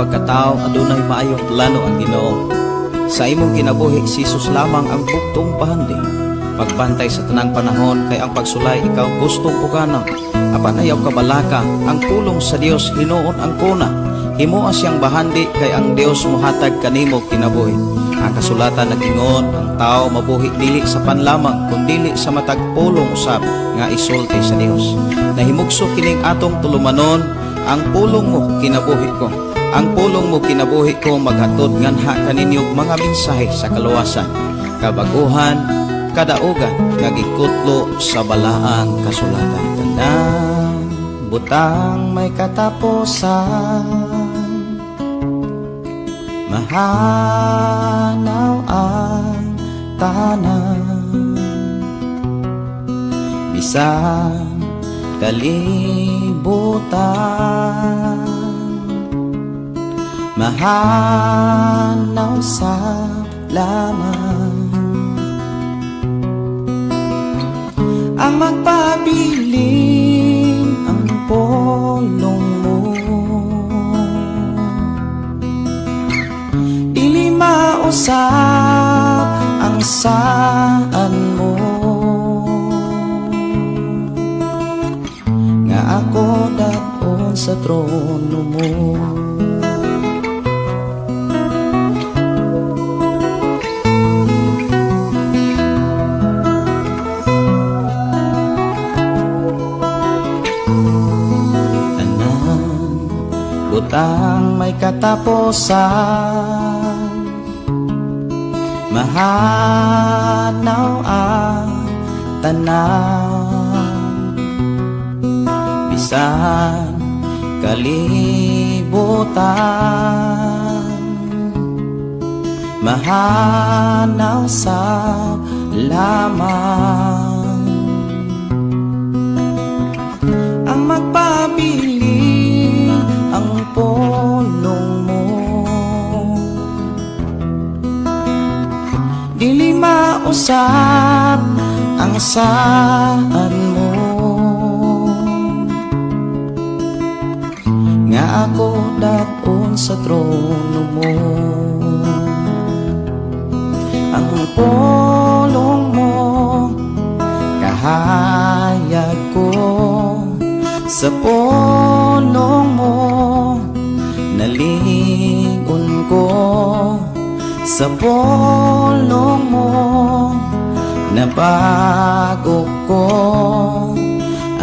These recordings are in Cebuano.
pagkatao, adunay maayong plano ang Ginoo. Sa imong kinabuhi, si Jesus lamang ang bugtong bahandi. Pagbantay sa tanang panahon kay ang pagsulay ikaw gustong puganaw. Apan ayaw kabalaka, ang pulong sa Dios hinuon ang kuna. Himoa siyang bahandi kay ang Dios mohatag kanimo kinabuhi. Ang kasulatan nag-ingon, ang tao mabuhi dili sa pan lamang kundili sa matag pulong usab nga isulti sa Dios. Nahimugso kining atong tulumanon, ang pulong mo kinabuhi ko. Ang pulong mo kinabuhi ko maghatod nganha kaninyo mga mensahe sa kaluwasan, kabaguhan, kadaugan nga gikutlo sa balaang kasulatan. Tanang butang may katapusan, mahanaw ang tanan, bisan kalibutan, mahanaw sa laman. Ang magpabilin ang pulong mo, dili mausap ang saan mo, nga ako dadon sa trono mo. Tanan butang may katapusan, mahanaw ang tanan, bisan kalibutan, mahanaw sa lamang. Ang magpabilin ang pulong mo, dili mausap ang saan mo, nga ako dadon sa trono mo. Ang pulong mo kahayag ko, sa pulong mo nalingon ko, sa pulong mo nabago ko,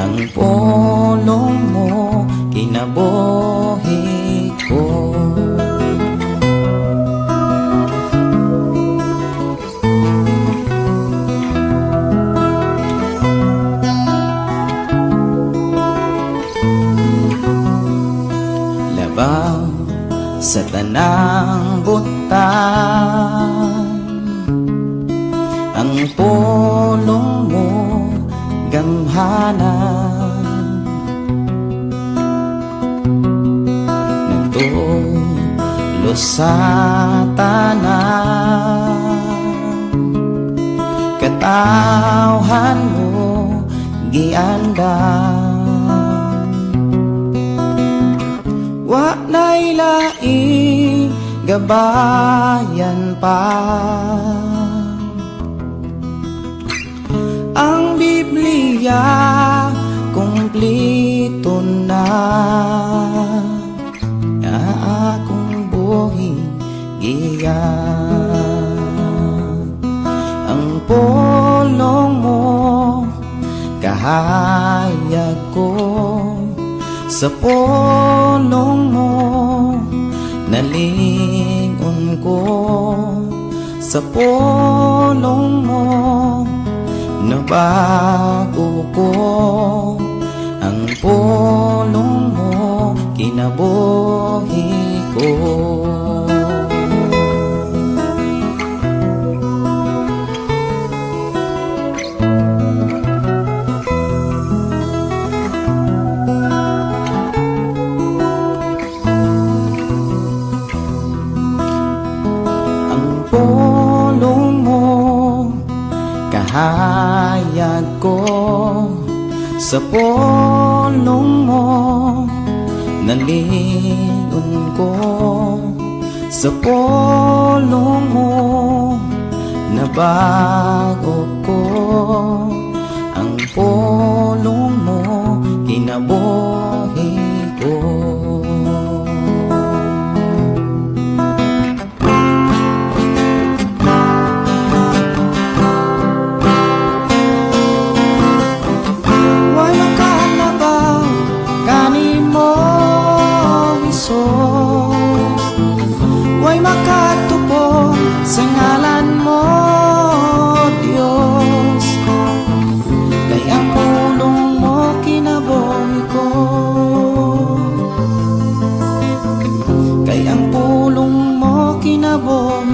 ang pulong mo kinabuhi ko. Labaw sa tanang butang, ang pulong mo gamhanan, nagtulo sa tanan, katawhan mo giandam. Wa na'y laing gabayan pa, ang Biblia kumpleto na, nga akong buhi giya. Ang pulong mo kahayag ko, sa pulong mo nalingon ko, sa pulong mo nabago ko, ang pulong mo kinabuhi ko. Ang pulong mo kahayag ko, sa pulong mo nalingon ko, Sa pulong mo nabago ko. Ang pulong mo kinabuhi ko. Way makalabaw kanimo, Hesus. Way makatupong sa ngalan mo, Diyos. Kay ang pulong mo kinabuhi ko. Kay ang pulong mo kinabuhi.